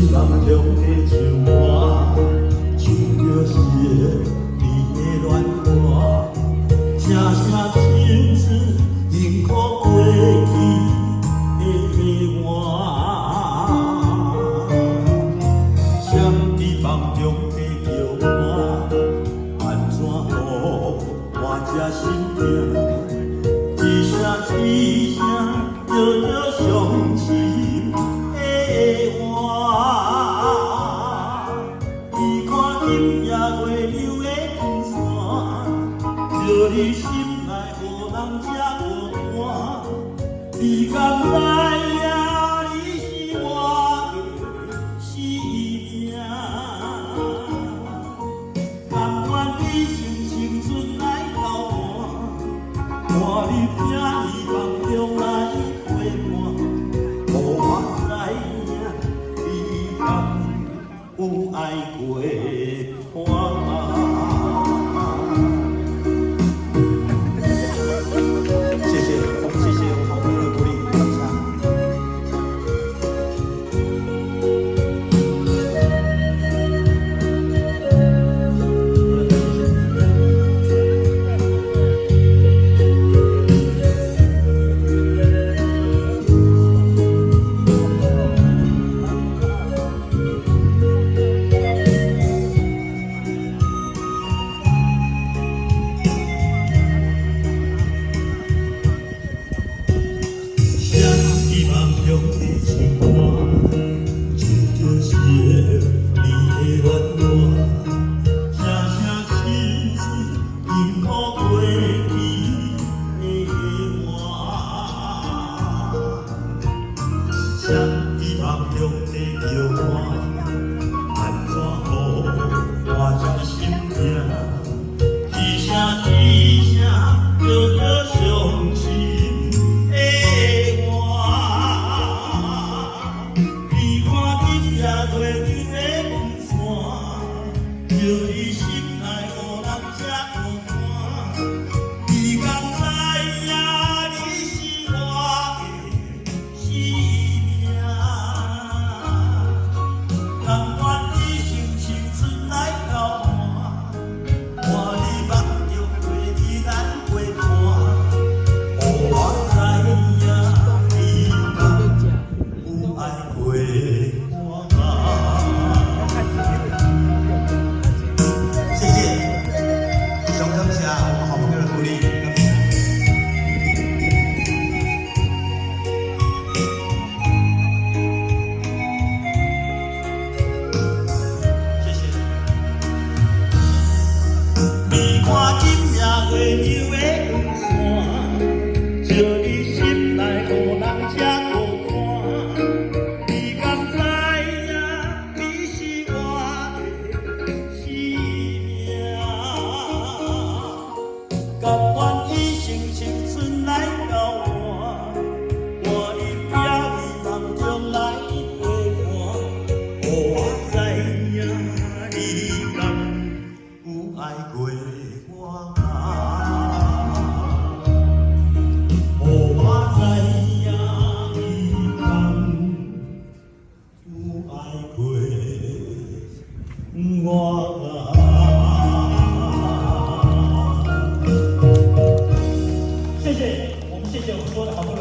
夢中的唱歌，唱著惜你的恋歌，聲聲青春幸福過去的我。誰佇夢中在叫我，按怎予我這心疼？一聲一聲叫著傷心的話。你看今夜月亮的金線，照你心內予人這孤單。你敢知影你是我的生命？甘願以生青春來交換，換你拼伊夢中來陪伴，予我知影你敢有愛過我。謝謝，我們謝謝我們好朋友的鼓勵，感謝。謝謝。誰佇夢中在唱歌，唱著惜你的戀歌，聲聲青春幸福過去的我。誰佇夢中在叫我，按怎予我這心疼？一聲一聲叫著傷心的話。你看今夜月亮的金線，照你心內予人這孤單。你敢知影你是我的生命？甘願以生青春來交換，換你夢中過去咱陪伴，予我知影你敢有愛過我。謝謝，上感謝我們好朋友的鼓勵，感謝。謝謝。你看今夜月亮的金線，照你心內予人這孤單。你敢知影你是我的生命？甘願以生青春來交換，換你拼伊夢中來陪伴，予我知影你敢有愛過我。予我知影你敢有愛過我。謝謝，我們謝謝我們所有的好朋友。